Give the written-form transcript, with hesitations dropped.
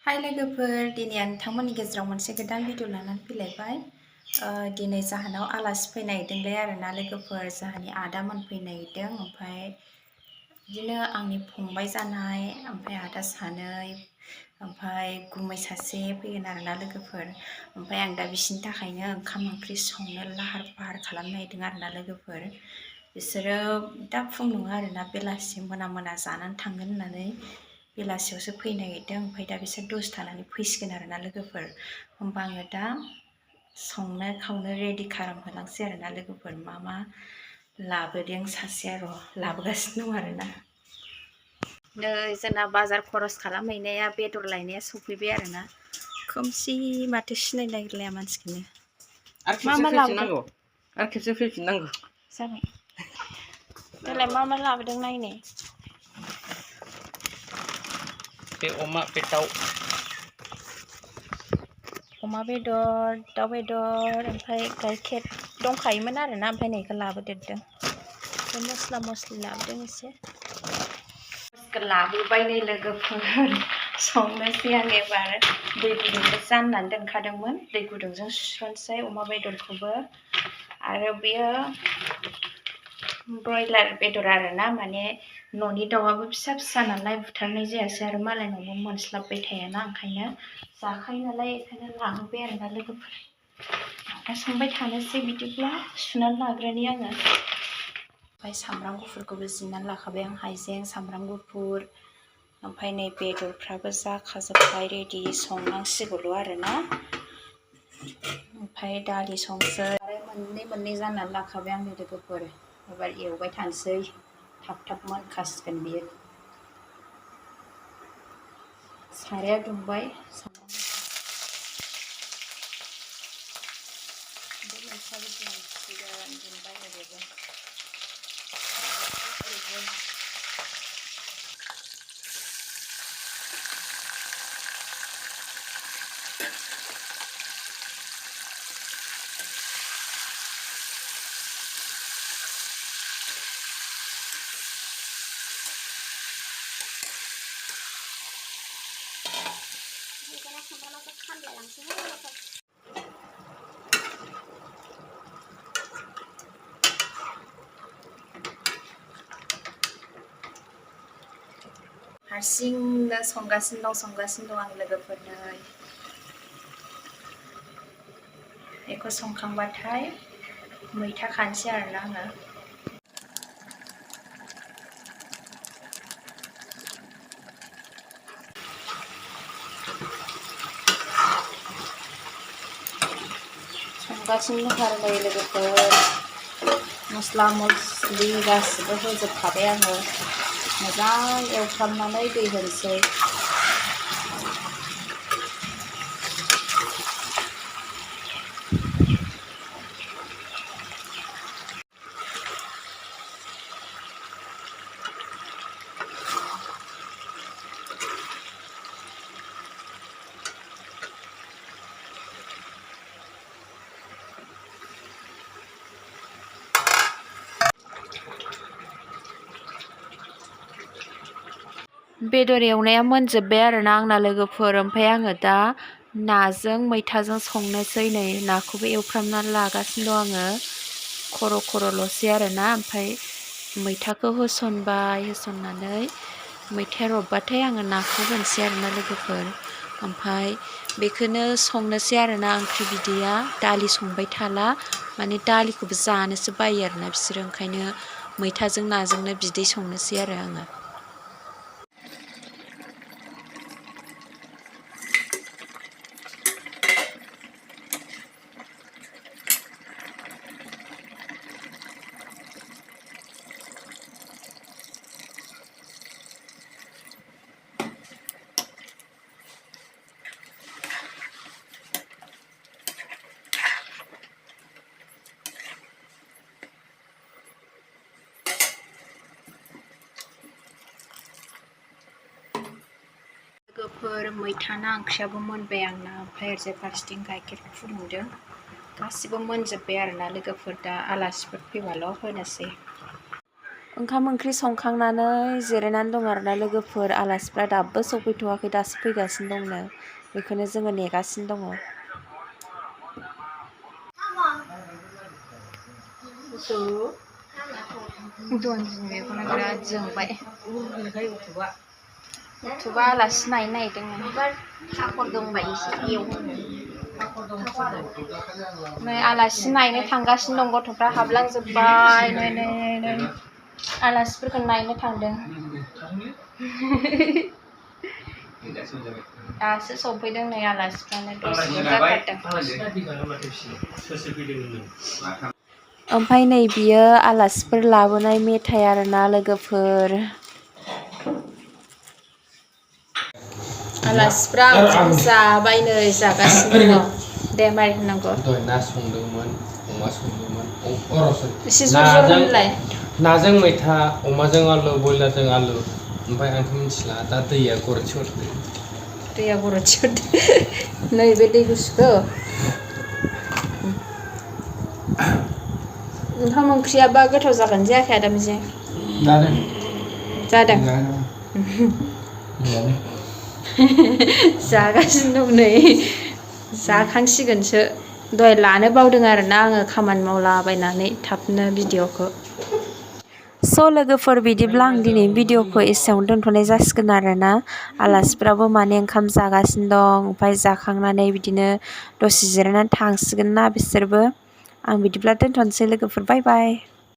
हाय लोगोफोर दिनै आं नोंथांमोननि गेजेराव मोनसे गोदान भिडिअ लानानै फैलायबाय दिनै जाहानाव आलासि फैनो नागिरदोंलै आरोना लोगोफोर जाहानि आदामोन फैनो नागिरदों ओमफ्राय बिदिनो आंनि फंबाय जानाय ओमफ्राय आदा सानै ओमफ्राय गुमै सासे फैगोन आरोना लोगोफोर ओमफ्राय आं दा बिसिनि थाखायनो ओंखाम ओंख्रि संनो लाहार फाहार खालामनो नागिरदों आरोना लोगोफोर बिसोरो दा फुं नङा आरोना बेलासि मोना जानानै थांगोन होननानै बेलासियावसो फैनो नागिरदों ओमफ्राय दा बिसोर दसे थानानै फैसिगोन आरोना लोगोफोर होमबा आङो दा संनो खावनो रेडि खालामहोलांसै आरोना लोगोफोर मा लाबोदों सासेया लाबोगासिनो दं आरोना नै जोंना बाजार खरस खालामहैनाया बेदर लायनाया सफैबाय आरोना खोमसि माथो सिनायनो नागिरलाया मानसिखौनो मा लाबोदों आरो खेबसे फैफिननांगौ जाबाय देलाय मा लाबोदों नायनो बे अमा बे दाउ अमा बेदर दाउ बेदर ओमफ्राय गाइखेर दंखायोमोन आरोना ओमफ्राय नैखौ लाबोदेरदों ओमफ्राय मस्ला मस्लि लाबोदों एसे लाबोबाय नै लोगोफोर संनोसै आं एबार दै गुदुंबो जाननानै दोनखादोंमोन दै गुदुंजों सुस्र'नोसै अमा बेदरखौबो आरो बेयो ब्रयलार बेदर आरोना माने न'नि दाउआबो फिसा फिसा नालाय बुथारनाय जायासै आरो मालायनावबो मोनस्लाबबाय थायाना ओंखायनो जाखायो नालाय बेखायनो लाबोबाय आरोना लोगोफोर दा संबाय थानोसै बिदिब्ला सुनानै लाग्रोनि आङो ओमफ्राय सामब्राम गुफुरखौबो जिरनानै लाखाबाय आं हाइजें सामब्राम गुफुर ओमफ्राय नै बेदरफ्राबो जाखाजोब्बाय रेडि संनांसिगौल' आरोना ओमफ्राय दालि संसै आरो मोननै जानानै लाखाबाय आंनि लोगोफोर एबार एवबाय थानोसै थाब मोनखासिगोन बियो साराया दुंबाय बे मैथायाबो दुंसिगोन दुंबाय बेबो हारसिंनो संगासिनो दं आं लोगोफोरनो बेखौ संखांबाथाय मैथा खानोसै आरोना आङो संगासिनो दं आरो नै लोगोफोर मस्ला मस्लि गासिबो होजोबखाबाय आङो मोजां एवफ्रामनानै दै होनोसै बेदर एवनाया मोनजोब्बाय आरोना आंना लोगोफोर ओमफ्राय आङो दा नाजों मैथाजों संनोसै नै नाखौबो एवफ्रामनानै लागासिनो दं आङो खर'ल'सै आरोना ओमफ्राय मैथाखौ होसननानै मैथाया रबबाथाय आङो नाखौ होनोसै आरोना लोगोफोर ओमफ्राय बेखौनो संनोसै आरोना ओंख्रि बिदैया दालि संबाय थाला माने दालिखौबो जानोसो बायो आरोना बिसोरो ओंखायनो मैथाजों नाजोंनो बिदै संनोसै आरो आङो लोगोफोर मैथा ना ओंख्रियाबो मोनबाय आंना ओमफ्राय ओरैजाय फारसेथिं गाइखेर फुदुंदों गासिबो मोनजोब्बाय आरोना लोगोफोर दा आलासिफोर फैबाल' होनोसै ओंखाम ओंख्रि संखांनानै जिरायनानै दं आरोना लोगोफोर। आलासिफ्रा दाबो सफैथ'वाखै, दासो फैगासिनो दंनो। बेखौनो जोङो नेगासिनो दङ। दनदिनि बेखौनो बिराद जोंबाय। गथ'बा आलासि नायनो नागिरदों। साखर दंबा एसे एवहोनो। नै आलासि नायनो थांगासिनो दं गथ'फ्रा हाबलांजोब्बाय। नै आलासिफोरखौ नायनो थांदों। दासो सफैदों नै आलासिफ्रानो दसेल' जाथारदों। ओमफ्राय नै बियो आलासिफोर लाबोनाय मेथाइ आरोना लोगोफोर। आलासिफ्रा ओंखाम जाबाय, नै जागासिनो दङ। दे मारै होननांगौ? दहाय ना संदोंमोन, अमा संदोंमन। एसे जर जर होनलाय। नाजों मैथा, अमाजों आलु, बयलारजों आलु। ओमफ्राय आंथ' मिथिला, दा दैया गरदसे हरदो। दैया गरदसे हरदो। नैबे दै गुसुखौ ओंखाम ओंख्रियाबा गोथाव जागोन जायाखै आदामजों? जादों। जागासिनो दं नै, जाखांसिगोनसो। दहाय लानो बावदों आरोना आङो खामानि मावलाबायनानै थाबनो भिडिअ'खौ। स' लोगोफोर बिदिब्ला आं दिनै भिडिअ'खौ एसेयावनो दोनथ'नाय जासिगोन आरोना। आलासिफ्राबो माने ओंखाम जागासिनो दं। ओमफ्राय जाखांनानै बिदिनो दसे जिरायनानै थांसिगोन ना बिसोरबो। आं बिदिब्ला दोनथ'नोसै लोगोफोर, बाय बाय।